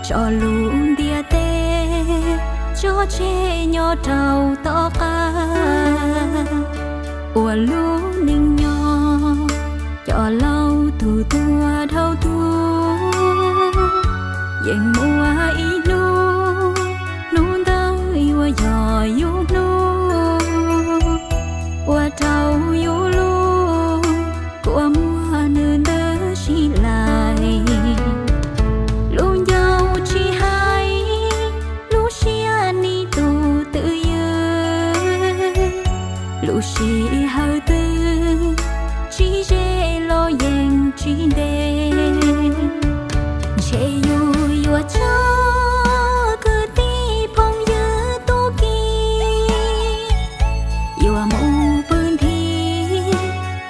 Tso lub ntiaj teb tso tseg nyob rau tom qab, ua lub neej nyob coj laus tus tuaj dhau tus. Yeej muaj ib hnub, hnub ntawd yuav yog yus hnub, ua rau yus lub kua muag nws ntawd sib laim. Lub ncauj tsis hais, lub siab nim tus twj ywm, lub sij hawm twg tsis ze los yeej tsis ntev. Ntshe yus yuav tso kwv tij phooj ywg tub ki, yuav mus pw nthi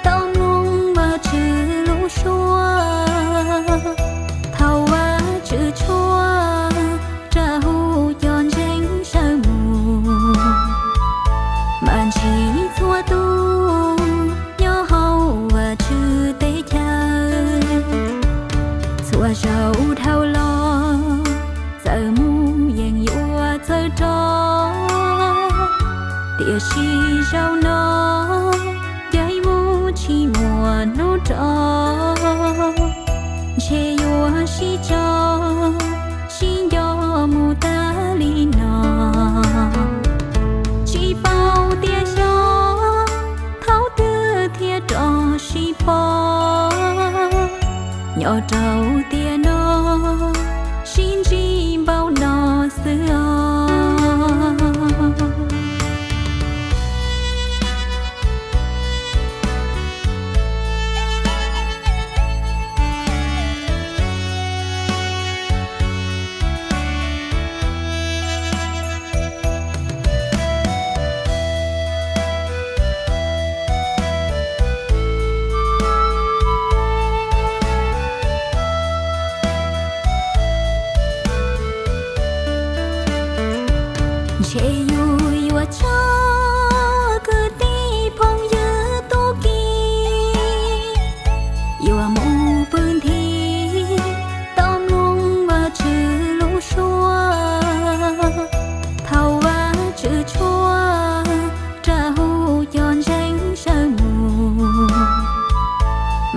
tau mloog Vajtswv lub suab. Thaum Vajtswv tshuab, rov hu cov ntseeg sawv mus, mas ntsib txhua tus nyob hauv Vajtswv teb chaws. Txhua zaus dhau los, txawm mus yeej yuav txawj rov, tiam sis zaum no ncaim mus tsis muaj hnub rov. Ntshe yuav sib tso, sib nco mus tas li no, tsis paub tias xyov thaum twg thiaj rov sib pom. Nyob rau tiam no, sib ntsib npaum no xwb os. Ntshe yus yuav tso kwv tij phooj ywg tub ki, yuav mus pw nthi tau mloog Vajtswv lub suab. Thaum Vajtswv tshuab, rov hu cov ntseeg sawv mus,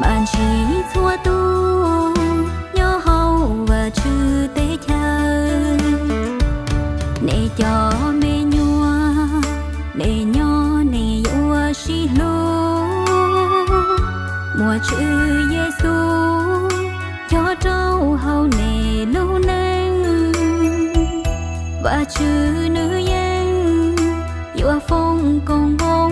mas ntsib txhua tus nyob hauv Vajtswv teb chaws. Nej cov me nyuam, nej nyob nej yuav sib hlub, muaj Tswv Yexus nyob rau hauv nej lub neej. Vajtswv nws yeej yuav foom koob hmoov